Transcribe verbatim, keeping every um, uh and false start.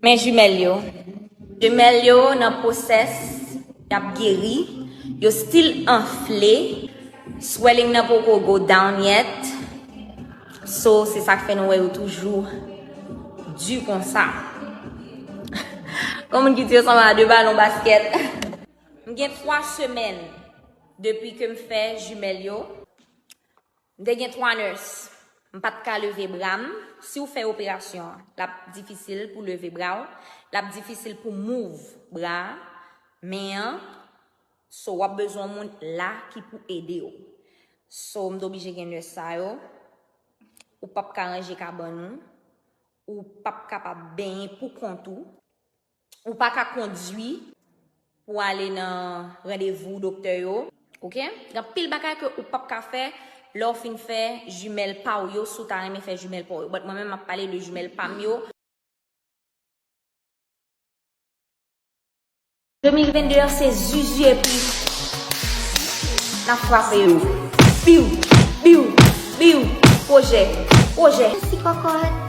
Men jimèl yo. Jimèl yo nan pwosès, y ap geri, yo still anfle, swelling nan poko go down yet. So, se sa k fè nou wè yo toujou di konsa. Kon moun ki di yo sanble a de balon baskèt. M gen twa semèn depi ke m fè jimèl yo. M te gen twa nurse. M pa t ka leve bra m. Si w fè operasyon an, l ap difisil pou leve bra w. L ap difisil pou move bra a, men an. So, w ap bezwen yon moun la ki pou ede w. So, m te oblije gen nurse sa yo. Ou p ap ka ranje kabann ou. Ou p ap kapab benyen pou kont ou. Ou pa ka kondui pou ale nan randevou doktè yo. Oke? Gen anpil bagay ke ou p ap ka fè lè w fin fè jimèl pa w yo, si w ta renmen fè jimèl pa w yo. But mwen menm, m ap pale de jimèl pa m yo. De mil vennde an se zuzu epi n ap frape yo. Biw, biw, biw, pwojè, pwojè. Si kòkòt,